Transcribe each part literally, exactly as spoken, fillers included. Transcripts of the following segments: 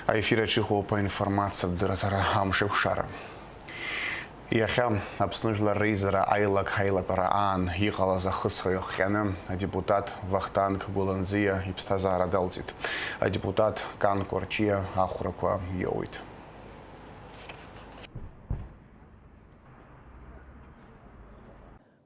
Аефир аҿы иҟоуп аинформациатә дырраҭара «Амшеикәшара». Иахьа Аԥсны Жәлар Реизара аилак-аилатәара аан иҟалаз ахысра иахҟьаны адепутат Вахтанг Гәланӡиа иԥсҭазаара далҵит. Адепутат Кан Кәарҷиа ахәрақәа иоуит.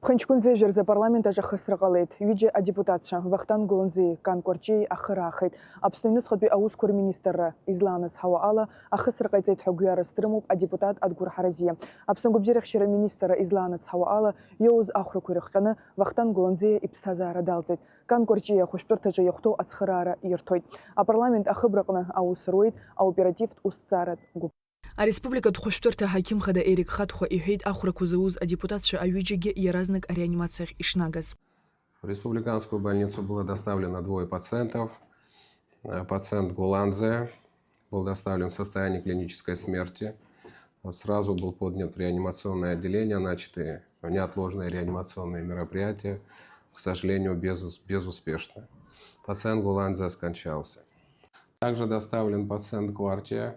Ԥхынҷкәын зежәа рзы апарламент аҿы ахысра ҟалеит. Ҩыџьа адепутатцәа, Вахтанг Гәланӡиеи Кан Кәарҷиеи ахы раахеит. Аԥсны аҩныҵҟатәи аусқәа рминистрра излаанацҳауа ала, ахысра ҟаиҵеит ҳәа гәҩарас дрымоуп адепутат Адгәыр Ҳаразиа. Аԥсны агәабзиарахьчара аминистрра излаанацҳауа ала, иоуз ахәрақәа ирыхҟьаны Вахтанг Гәланӡиа иԥсҭазаара далҵит. Кан Кәарҷиа ахәышәтәырҭаҿы иахәҭоу ацхыраара ирҭоит. Апарламент ахыбраҟны аус руеит аоперативтә усҭҵааратә гәыԥ. Ареспубликатә хәышәтәырҭа аҳақьым хада Ерик Хатхәа иҳәеит, ахәрақәа зауз адепутатцәа аҩыџьагьы иаразнак ареанимациахь ишнагаз. В республиканскую больницу было доставлено двое пациентов. Э, пациент Гуланзе был доставлен в состоянии клинической смерти. Сразу был поднят в реанимационное отделение, начаты неотложные реанимационные мероприятия. К сожалению, без-, безуспешно. Пациент Гуланзе скончался. Также доставлен пациент Квартия,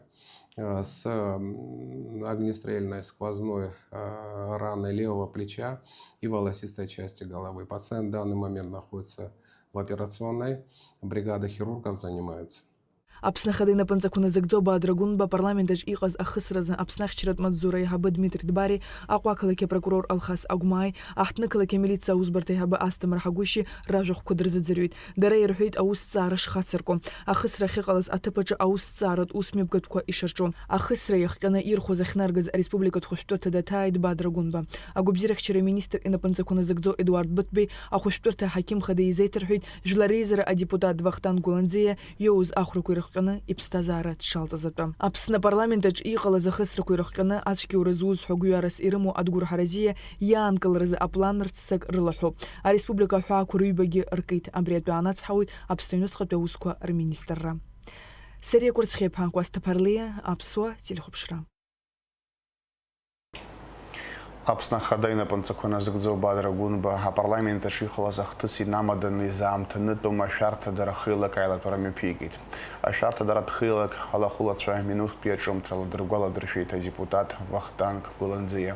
э, с, м, огнестрельной сквозной, э, раной левого плеча и волосистой части головы. Пациент в данный момент находится в операционной. Бригада хирургов занимаются. Аԥсны Ахада инапынҵақәа назыгӡо Бадра Гәынба апарламент аҿы иҟаз ахысразы Аԥсны ахьчаратә маҵзура аиҳабы Дмитри Дбари, Аҟәа ақалақь апрокурор Алхас Агәмааи, Аҳҭны ақалақь амилициа аусбарҭа аиҳабы Асҭамыр Ҳагәышьи ражәахәқәа дырзыӡырҩит. Дара ирҳәеит аусҭҵаара шхацырку, ахысра ахьыҟалаз аҭыԥ аҿы аусҭҵааратә усмҩаԥгатәқәа ишырҿу. Ахысра иахҟьаны ирхәыз ахьнаргаз ареспубликатә хәышәтәырҭа даҭааит Бадра Гәынба. Агәабзиарахьчара аминистр инапынҵақәа назыгӡо Едуард Быҭәбеи ахәышәтәырҭа аҳақьым хада изеиҭарҳәеит, жәлар реизара адепутат Вахтанг Гәланӡиа иоуз ахәрақәа ирыхҟьаны иԥсҭазаара дшалҵыз атәы. Аԥсны апарламент аҿы иҟалаз ахысрақәа ирыхҟьаны ацәгьоура зуз ҳәа гәҩарас ирымоу Адгәыр Ҳаразиа иаанкыларазы аплан рццак рылаҳәоуп. Ареспублика аҳәаақәа рыҩбагьы ркит. Абри атәы аанацҳауеит Аԥсны аҩныҵҟатәи аусқәа рминистрра. Сариа Кәарцхиаԥҳа, Кәасҭа Ԥарлиа, Аԥсуа телехәаԥшра. Аԥсны Ахада инапынҵақәа назыгӡо Бадра Гәынба апарламент аҿы иҟалаз ахҭыс инамаданы изаамҭанытәым ашәарҭадара хеилак аилатәара мҩаԥигеит. Ашәарҭадаратә хеилак алахәылацәа минуҭтәи аҿымҭрала дыргәаладыршәеит адепутат Вахтанг Гәланӡиа.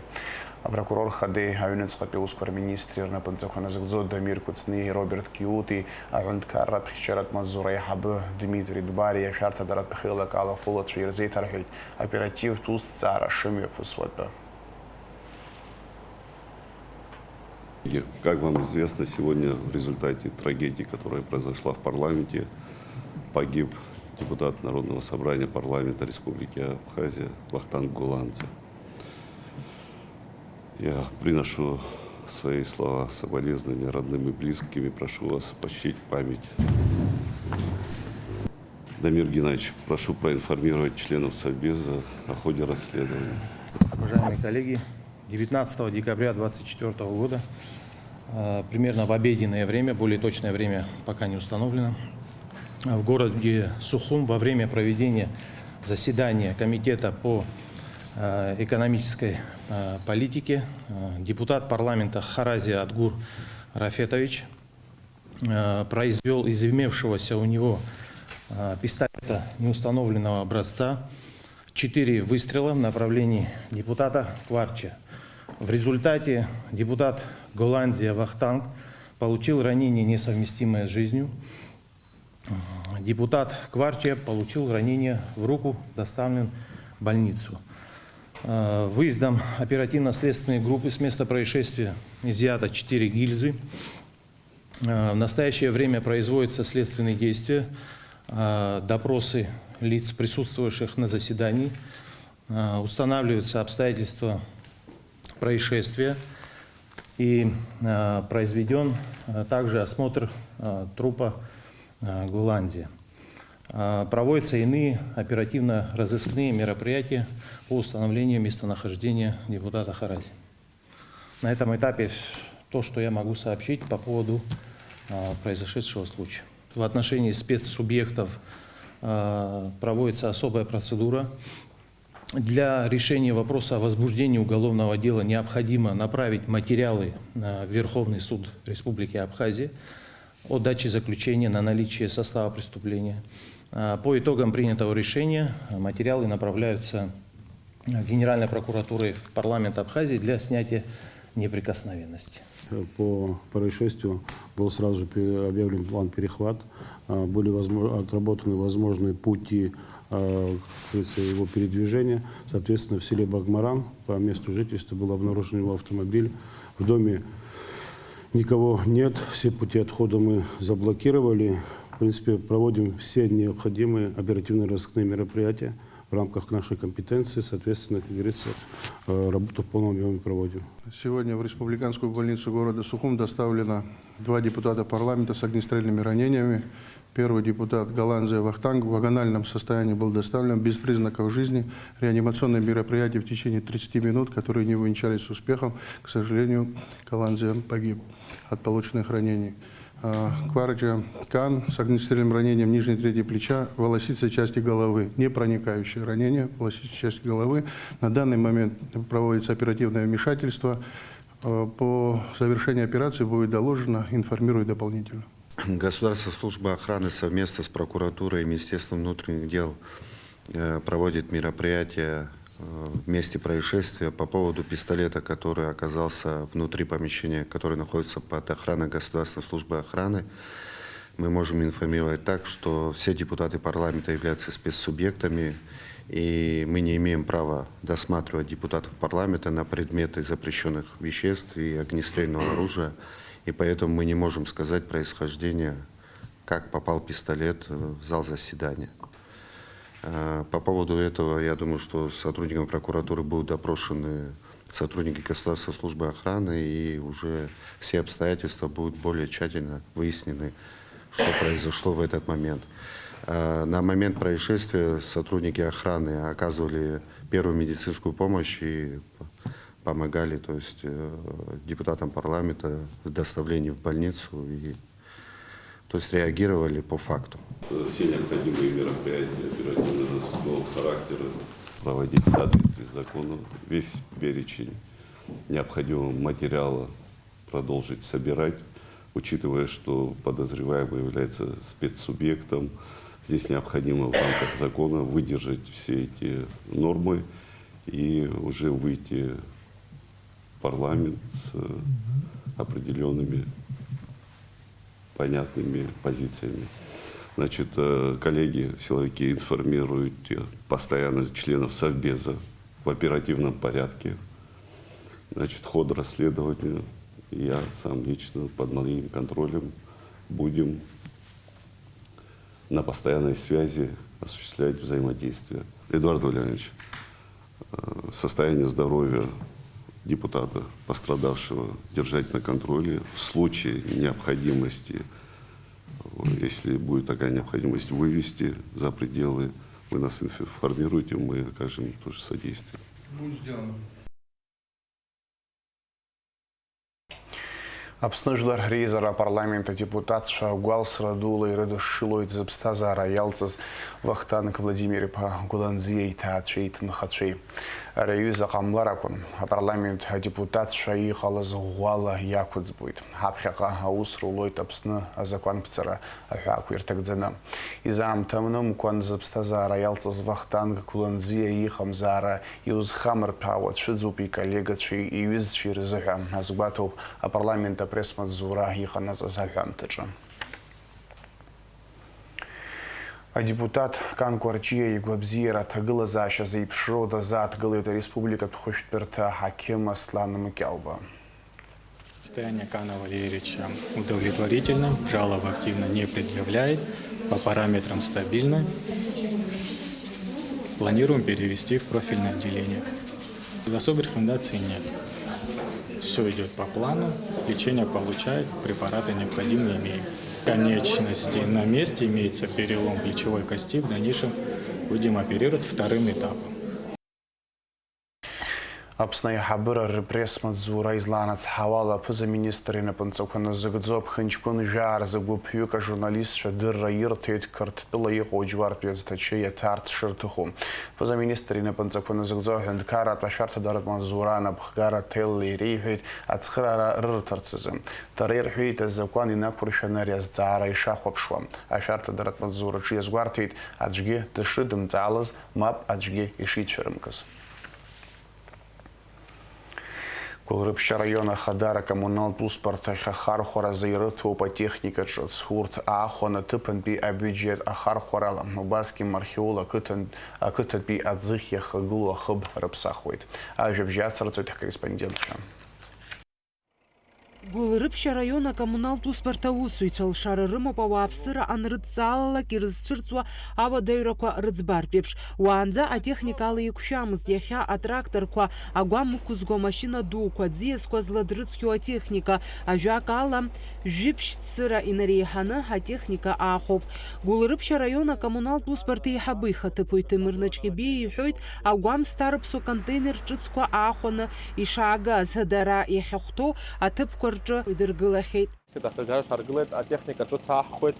Апрокурор Хадеи аҩныҵҟатәи аусқәа рминистри рнапынҵақәа назыгӡо Дамир Кәыҵниеи Роберт Киути, аҳәынҭқарратә хьчаратә маҵзура аиҳабы Дмитри Дбари ашәарҭадаратә хеилак алахәылацәа ирзеиҭарҳәеит оперативтә усҭҵаара шымҩаԥысуа атәы. Как вам известно, сегодня в результате трагедии, которая произошла в парламенте, погиб депутат Народного собрания парламента Республики Абхазия Вахтанг Гуланзе. Я приношу свои слова соболезнования родным и близким и прошу вас почтить память. Дамир Геннадьевич, прошу проинформировать членов Совбеза о ходе расследования. Уважаемые коллеги, девятнадцатого декабря двадцать четвёртого года, э, примерно в обеденное время, более точное время пока не установлено, в городе Сухум во время проведения заседания Комитета по, э, экономической, э, политике, э, депутат парламента Харази Адгур Рафетович, э, произвёл из имевшегося у него, э, пистолета неустановленного образца четыре выстрела в направлении депутата Кварча. В результате депутат Голландия Вахтанг получил ранение, несовместимое с жизнью. Депутат Кварча получил ранение в руку, доставлен в больницу. Э, выездом оперативно-следственной группы с места происшествия изъято четыре гильзы. Э, в настоящее время производятся следственные действия, э, допросы лиц, присутствовавших на заседании. Э, устанавливаются обстоятельства происшествия и, э, произведён, э, также осмотр, э, трупа, э, Гуланзи. Э, проводятся иные оперативно-розыскные мероприятия по установлению местонахождения депутата Харази. На этом этапе то, что я могу сообщить по поводу, а, произошедшего случая. В отношении спецсубъектов, а, проводится особая процедура. Для решения вопроса о возбуждении уголовного дела необходимо направить материалы, а, в Верховный суд Республики Абхазия. о даче заключения на наличие состава преступления. А, по итогам принятого решения материалы направляются в Генеральной прокуратуру и в парламент Абхазии для снятия неприкосновенности. По происшествию был сразу пе-, объявлен план перехват. А, были возмо-, отработаны возможные пути, а, как говорится, его передвижения. Соответственно, в селе Багмаран по месту жительства был обнаружен его автомобиль. В доме никого нет, все пути отхода мы заблокировали. В принципе, проводим все необходимые оперативно-розыскные мероприятия в рамках нашей компетенции, соответственно, как говорится, э, работу в полном объеме проводим. Сегодня в республиканскую больницу города Сухум доставлено два депутата парламента с огнестрельными ранениями. Первый депутат Голландзия Вахтанг в агональном состоянии был доставлен без признаков жизни. Реанимационные мероприятия в течение тридцати минут, которые не увенчались успехом. К сожалению, Голландзия погиб от полученных ранений. А, Кварджа Кан с огнестрельным ранением нижней трети плеча, волосистой части головы. Непроникающее ранение волосистой части головы. На данный момент проводится оперативное вмешательство. Э, по завершении операции будет доложено, информирую дополнительно. Государственная служба охраны совместно с прокуратурой и Министерством внутренних дел, э, проводит мероприятие, э, в месте происшествия по поводу пистолета, который оказался внутри помещения, который находится под охраной Государственной службы охраны. Мы можем информировать так, что все депутаты парламента являются спецсубъектами, и мы не имеем права досматривать депутатов парламента на предметы запрещенных веществ и огнестрельного оружия, и поэтому мы не можем сказать происхождение, как попал пистолет, э, в зал заседания. Э, по поводу этого, я думаю, что сотрудниками прокуратуры будут допрошены сотрудники Государственной службы охраны, и уже все обстоятельства будут более тщательно выяснены, что произошло в этот момент. Э, на момент происшествия сотрудники охраны оказывали первую медицинскую помощь и помогали, то есть, э, депутатам парламента в доставлении в больницу и, то есть, реагировали по факту. Все необходимые мероприятия оперативно-розыскного характера проводить в соответствии с законом. Весь перечень необходимого материала продолжить собирать, учитывая, что подозреваемый является спецсубъектом. Здесь необходимо в рамках закона выдержать все эти нормы и уже выйти в парламент с, э, определёнными понятными позициями. Значит, э, коллеги, силовики, информируйте постоянно членов Совбеза в оперативном порядке. Значит, ход расследования я сам лично под моим контролем будем на постоянной связи осуществлять взаимодействие. Эдуард Валерьянович, э, состояние здоровья депутата, пострадавшего, держать на контроле. В случае необходимости, э, если будет такая необходимость, вывести за пределы, вы нас информируете, мы окажем тоже содействие. Будет сделано. Аԥсны Жәлар Реизара апарламент адепутатцәа гәалсра дула ирыдышшылоит зыԥсҭазаара иалҵыз Вахтанг Владимир-иԥа Гәланӡиа иҭаацәеи иҭынхацәеи. Ари аҩыза ҟамлар акәын, апарламент адепутатцәа иҟалаз ӷәӷәала иақәыӡбоит. Ҳаԥхьаҟа аус рулоит Аԥсны азакәанԥҵара аҳәаақәа ирҭагӡаны. Изаамҭанымкәан зыԥсҭазаара иалҵыз Вахтанг Гәланӡиа иҟамзаара иузхамырҭәаауа цәыӡуп иколлегацәеи иҩызцәеи рзыҳәа, азгәаҭоуп апарламент апресс-маҵзура иҟанаҵаз аҳәамҭаҿы. Адепутат Кан Кәарҷиа игәабзиара аҭагылазаашьа зеиԥшроу дазааҭгылеит ареспубликатә хәышәтәырҭа аҳақьым Аслан Мкьалба. Состояние Кана Валерьевича удовлетворительно, жалобы активно не предъявляет, по параметрам стабильно. Планируем перевести в профильное отделение. Особой рекомендации нет. Все идет по плану, лечение получает, препараты необходимые имеем. Конечности на месте, имеется перелом плечевой кости, в дальнейшем будем оперировать вторым этапом. Аԥсны аиҳабыра рпресс-маҵзура излаанацҳауала, аԥыза-министр инапынҵақәа назыгӡо аԥхынҷкәын жәаа рзы гәыԥҩык ажурналистцәа адырра ирҭеит Қырҭтәыла иҟоу Џьуартәи азҭачы иаҭарц шырҭаху. Аԥыза-министр инапынҵақәа назыгӡо аҳәынҭқарратә ашәарҭадаратә маҵзура анапхгара Ҭелле иреиҳәеит ацхыраара рырҭарц азы. Дара ирҳәеит, азакәан инақәыршәаны ари азҵаара ишахәаԥшуа. Ашәарҭадаратә маҵзураҿы иазгәарҭеит, аӡәгьы дышрыдымҵаалаз, мап аӡәгьы ишицәырымкыз. Гәылрыԥшь араион Ахадара коммуналтә усбарҭахь ахархәаразы ирыҭоуп атехника ҿыц. Урҭ аахәаны аҭыԥантәи абиуџьет ахархәарала, убасгьы Мархьаул ақыҭан-, ақыҭатәи аӡыхь иахагылоу ахыб рыԥсахуеит. Ажәабжь ацырҵоит ҳкорреспондентцәа. Гәылрыԥшь араион акоммуналтә усбарҭа аусзуҩцәа лшара рымоуп ауааԥсыра анрыдҵаалалак ирызцәырҵуа ауадаҩрақәа рыӡбартә еиԥш. Уаанӡа атехникала еиқәшәамызт, иахьа атракторқәа, агәам ықәызго амашьына дуқәа, аӡиасқәа зладрыцқьоу атехника, ажәакала, жәиԥшь цыра инареиҳаны атехника аахәоуп. Гәылрыԥшь араион акоммуналтә усбарҭа еиҳабы ихаҭыԥуаҩ Ҭемыр Наҷҟьебиа иҳәоит, агәам зҭарыԥсо контейнер ҿыцқәа аахәаны ишаагаз, дара иахьахәҭоу аҭыԥқәа рҿы идыргылахьеит. Аҭыԥ аҿы ҳаргылеит, атехника ҿыц аҳхуеит,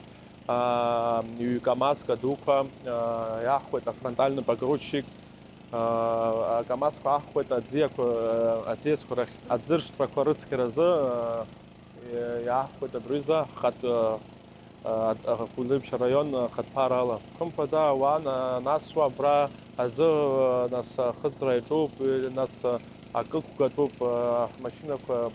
аа, ҩ-камазка дуқәа, аа, иаҳхуеит, афронтальный погрузчик, аа, акамазқәа аҳхуеит аӡиақәа, аӡиасқәа рахь аӡыршҭрақәа рыцқьаразы, аа, иаҳхуеит абри аҩыза ҳхатә, аа, Гәылрыԥшь араион ахатә ԥарала. Хымԥада, ауаа, на-, нас уа абра азы, нас ахыҵра иаҿуп, нас акы ықәгатәуп, ҳмашьынақәа,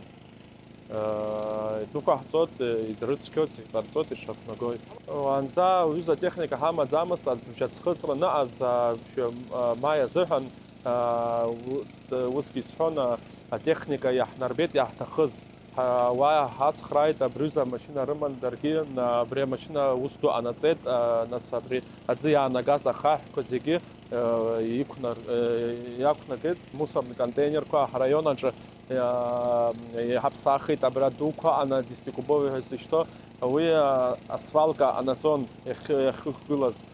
идәықәаҳҵоит, идрыцқьоит, иҟарҵоит, ишақәнагоит. Уаанӡа уҩыза атехника ҳамаӡамызт, абжьаӡ хыҵра ныҟаз, а, шәа-, а, маи азыҳәан, а, у-, т-, усгьы исҳәон, а, атехника иаҳнарбеит иаҳҭахыз. Ҳа-, ауаа ҳацхрааит, абри аҩыза амашьына рыман даргьы, а, абри амашьына ус ду ҟанаҵеит, а, нас абри аӡы иаанагаз ахаҳәқәа зегьы, а, иқәнар-, а, иақәнагеит, мусорный контейнерқәа ҳраион аҿы, а, иҳаԥсахит, абра дуқәа ана десятикубовый ҳәа изышьҭоу, уи, а, асвалка анаҵон иахь-, иахьықәгылаз.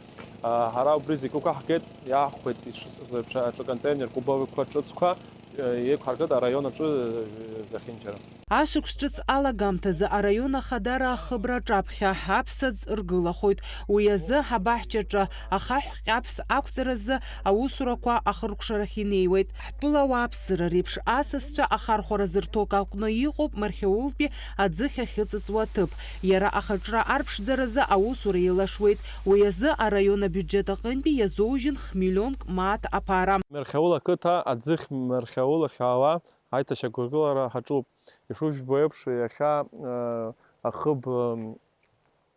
А, ҳара убри зегь ықәаҳгеит, иаҳхәеит ишысҳәаз еиԥш аҿы контейнер кубовикқәа ҿыцқәа, еиқәҳаргылт араион аҿы, э, зехьынџьара. Ашықәс ҿыц алагамҭазы араион ахадара ахыбра аҿаԥхьа аԥсаӡ ргылахоит. Уи азы абаҳчаҿы ахаҳә ҟьаԥс ақәҵаразы аусурақәа ахыркәшарахь инеиуеит. Ҳтәыла ауааԥсыра реиԥш асасцәа ахархәара зырҭо акакәны иҟоуп Мархьаултәи аӡыхь ахьыҵыҵуа аҭыԥ. Иара ахаҿра арԥшӡаразы аусура еилашуеит. Уи азы араион абиуџьет аҟынтәи иазоужьын хмиллионк мааҭ аԥара. Мархьаул ақыҭа аӡыхь Мархьаул ахь аауа аиҭашьақәыргылара ҳаҿуп. Ишыжәбо еиԥш, иахьа, э, ахыб, э,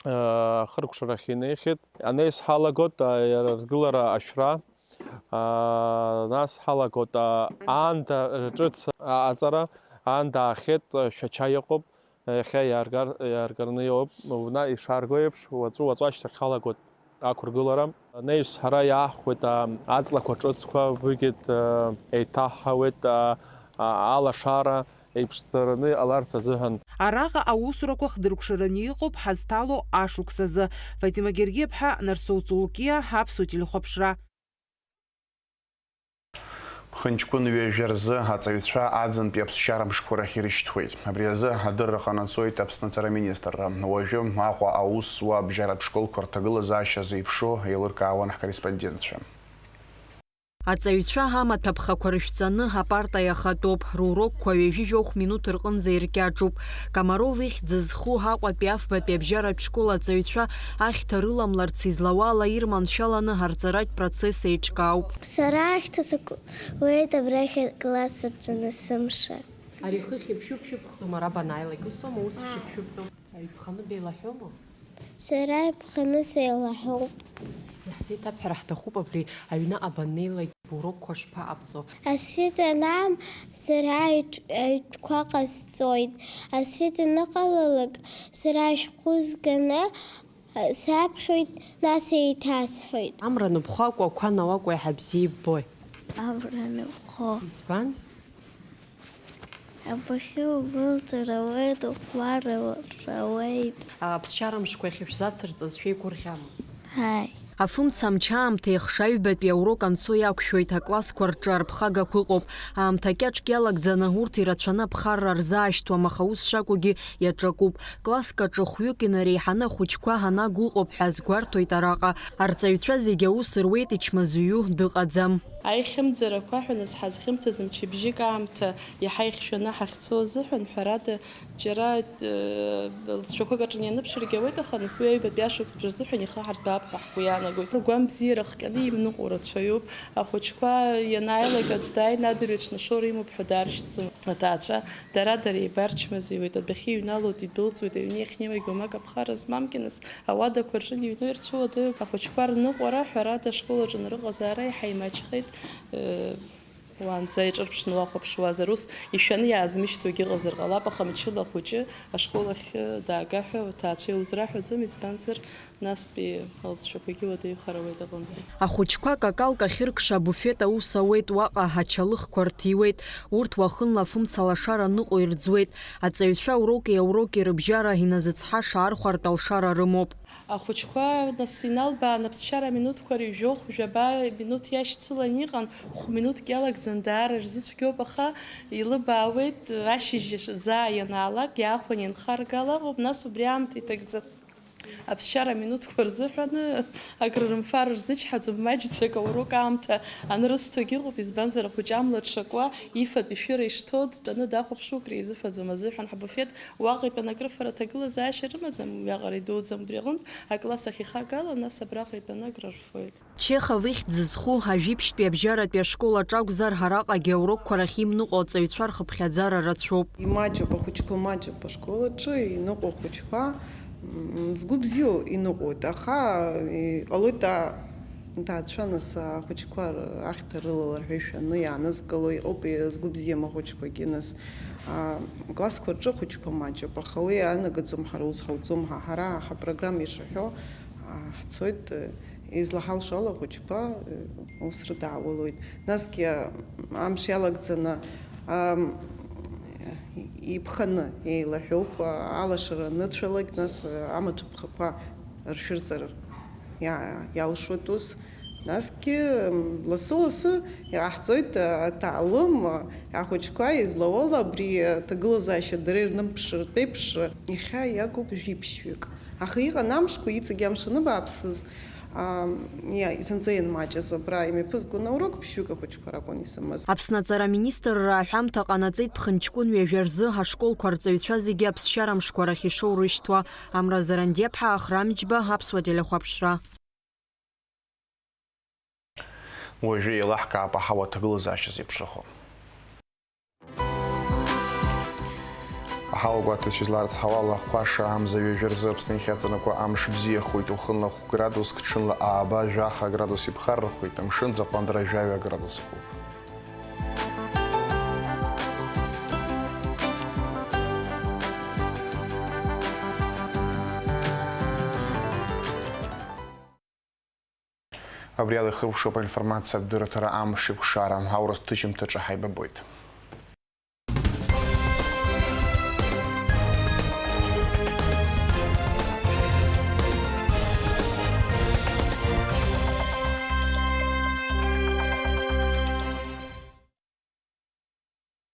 ахыркәшарахь инеихьеит. Анаҩс ҳалагоит, а, иара ргылара ашәра. А, нас ҳалагоит, а, аанда ҿыц аҟаҵара, аанда аахьеит, а, Шәача иҟоуп. Иахьа иааргар-, иааргараны иоуп. Уна ишаарго еиԥш, уаҵәы-уаҵәы ашьҭахь ҳалагоит ақәыргылара. Анаҩс ҳара иаахәеит, а, аҵлақәа ҿыцқәа, уигьы, а, еиҭаҳҳауеит, а, а, алашара еиԥшӡараны иҟаларц азыҳәан. Араҟа аусурақәа хдыркәшараны иҟоуп ҳазҭало ашықәс азы. Фатима Гергиаԥҳа, Нарсоу Цулкиа, Аԥсуа телехәаԥшра. Ԥхынҷкәын ҩажәа рзы аҵаҩцәа аӡынтәи аԥсшьарамшқәа рахь ирышьҭуеит. Абри азы адырра ҟанаҵоит Аԥсны Аҵара Аминистрра. Уажәы Аҟәа аус зуа абжьаратә школқәа рҭагылазаашьа зеиԥшу еилыркаауан ҳкорреспондентцәа. Аҵаҩцәа амаҭәа ԥхақәа рышәҵаны апарта иахатәоуп, рурокқәа ҩажәи жәохә минуҭ рҟынӡа иркьаҿуп. Комаров ихьӡ зху Аҟәатәи афбатәи абжьаратә школ аҵаҩцәа ахьҭа рыламларц излауала ирманшәаланы арҵаратә процесс еиҿкаауп. Сара ахьҭа сакуеит абрахь акласс аҿы насымша. Ари хыхь ԥшьуп, шәыԥхӡом, ара банааилак усоума, ус ишыԥшәыԥхьоу? Аҩԥханы беилаҳәоума? Сара аҩԥханы сеилаҳәоуп. Иаҳзеиҭабҳәар ҳҭахуп абри аҩныҟа баннеилак урокқәа шԥаҟабҵо? Асфиҭ анаам, сара аҩ-, аҩтәқәа ҟасҵоит. Асфиҭ аныҟалалак, сара ашәҟәы зганы, а, саԥхьоит, нас еиҭасҳәоит. Амра ныԥхо акәа, ақәа науакәа иаҳа бзиа иббои? Амра ныԥхо. Избан? Абахьы угәылҵыр ауеит, ухәмар ауеит. Аԥсшьара мшқәа иахьышәзацырҵаз шәеигәырӷьама? Ааи. Афымца амч аамҭа иахшаҩбатәи аурок анцо иақәшәоит, аклассқәа рҿы арԥхагақәа ыҟоуп. Аамҭа кьаҿк иалагӡаны урҭ ирацәаны аԥхарра рзаашьҭуам, аха ус шакәугьы иаҿакуп. Класск аҿы хәҩык инареиҳаны ахәыҷқәа анагу ыҟоуп ҳәа азгәарҭоит араҟа. Арҵаҩцәа зегьы аус руеит, ичмазаҩу дыҟаӡам. Аихьымӡарақәа ҳәа нас ҳазхьымӡаз мчыбжьык аамҭа иаҳа ихьшәаны ҳахьцо азыҳәан, ҳәарада, џьара, э, лҵшәақәак аҿы ианыԥшыргьы ауеит, аха нас уи аҩбатәи ашықәсбжьы рзыҳәан ихы ҳартәаап ҳәа ҳгәы иаанагоит. Ргәамбзиара хҟьаны имныҟәо рацәаҩуп. Ахәыҷқәа ианааилак аӡә дааины адырҩаҽны ашоура имоуп ҳәа дааршьцылом. Аҭаацәа дара-дара еибарчмазаҩуеит, адәахьы иҩналоит, идәылҵуеит, аҩны иахьнеиуагь уамак аԥхара змамгьы, нас ауадақәа рҿы иҩны ирцәуадаҩуп. Ахәыҷқәа рныҟәара, ҳәарада, ашкол аҿы анрыҟазаара иаҳа имаҷхеит, э, уаанӡа иҿырԥшны уахәаԥшуазар, ус ишәаны иаазмышьҭуагьы ыҟазар ҟалап, аха мчыла ахәыҷы ашкол ахь, э, даага ҳәа аҭаацәа иузраҳәаӡом, избанзар, Настәи алҵшәақәагьы уадаҩхар ауеит аҟынтәи. Ахәыҷқәа какалк ахьыркша абуфет аус ауеит, уаҟа ачалыхқәа рҭиуеит, урҭ уахынла афымца лашара ныҟәо ирӡуеит. Аҵаҩцәа уроки ауроки рыбжьара иназыцҳаша архәартә алшара рымоуп. Ахәыҷқәа нас иналбаан аԥсшьара аминуҭқәа рыжәохә жәаба минуҭ иашьцылан иҟан, хә-минуҭк иалагӡан даара ирзыцәгьоуп, аха илыбаауеит, ашьыжь заа ианаалак, иаахәаны инхаргала акәым, нас убри аамҭа иҭагӡа. Аԥсшьара аминуҭқәа рзыҳәан акрырымфар рзычҳаӡом, маҷӡак аурок аамҭа анрысҭогь ыҟоуп, избанзар, ахәыҷы амла дшакуа, ифатә ишәыра ишҭоу дтәаны дахәаԥшуа акризыфаӡом азыҳәан, ҳбуфет уаҟа итәаны акрыфара аҭагылазаашьа рымаӡам, уиаҟара идуӡӡам, убри аҟынтә акласс ахь ихагала, нас абраҟа итәаны акрырфоит. Чехов ихьӡ зху ажәибжьтәи абжьаратәи ашкол аҿы акәзар, араҟагьы аурокқәа рахь имныҟәо аҵаҩцәа рхыԥхьаӡара рацәоуп. Имаҷуп ахәыҷқәа, маҷуп ашкол аҿы иныҟәо ахәыҷқәа, м, згәы бзиоу иныҟәоит, аха иҟалоит, а, аҭаацәа нас ахәыҷқәа р-, ахьҭа рылалар ҳәа ишәаны иаанызкыло иҟоуп, и-, згәы бзиам ахәыҷқәагьы нас. А, классқәа рҿы ахәыҷқәа маҷуп, аха уи анагаӡом ҳара ус ҳауӡом ҳәа. Ҳара ҳапрограмма ишаҳәо, а, ҳцоит, э, Излаҳалшо ала ахәыҷқәа, э, ус рыдаауалоит. Насгьы, амш иалагӡаны, ам, иԥханы еилаҳәоуп, а, алашара аныцәалак, нас, а, амаҭәа ԥхақәа ршәырҵар иа-, иалшоит ус. Насгьы, м, лассы-лассы иҟаҳҵоит, а, аҭаалым, а, ахәыҷқәа излауала абри аҭагылазаашьа дара ирнымԥшыртә еиԥш, иахьа иагуп жәиԥшьҩык. Аха иҟан амшқәа, иҵегь амш аныбааԥсыз, аа, иа-, зынӡа ианмаҷыз, абра имҩаԥызгон аурок ԥшьҩык ахәыҷқәа ракәын исымаз. Аԥсны аҵара аминистрра аҳәамҭа ҟанаҵеит ԥхынҷкәын ҩажәа рзы ашколқәа рҵаҩцәа зегьы аԥсшьара мшқәа рахь ишоурышьҭуа. Амра Зарандиаԥҳа, Ахра Мџьба, Аԥсуа телехәаԥшра. Уажәы еилаҳкаап аҳауа аҭагылазаашьа зеиԥшрахо. Аҳауа гәаҭаҩцәа изларыцҳауа ала, хәаша амза ҩажәа рзы Аԥсны иахьаҵанакуа амш бзиахоит, уахынла хә градуск, ҽынла ааба, жәаха градус иԥхаррахоит, амшын ӡаҟәандра жәаҩа градус хәуп. Абри ала ихыркәшоуп аинформациатә дырраҭара амш еиқәшара, аурыс ҭыжьымҭаҿы ҳаибабоит.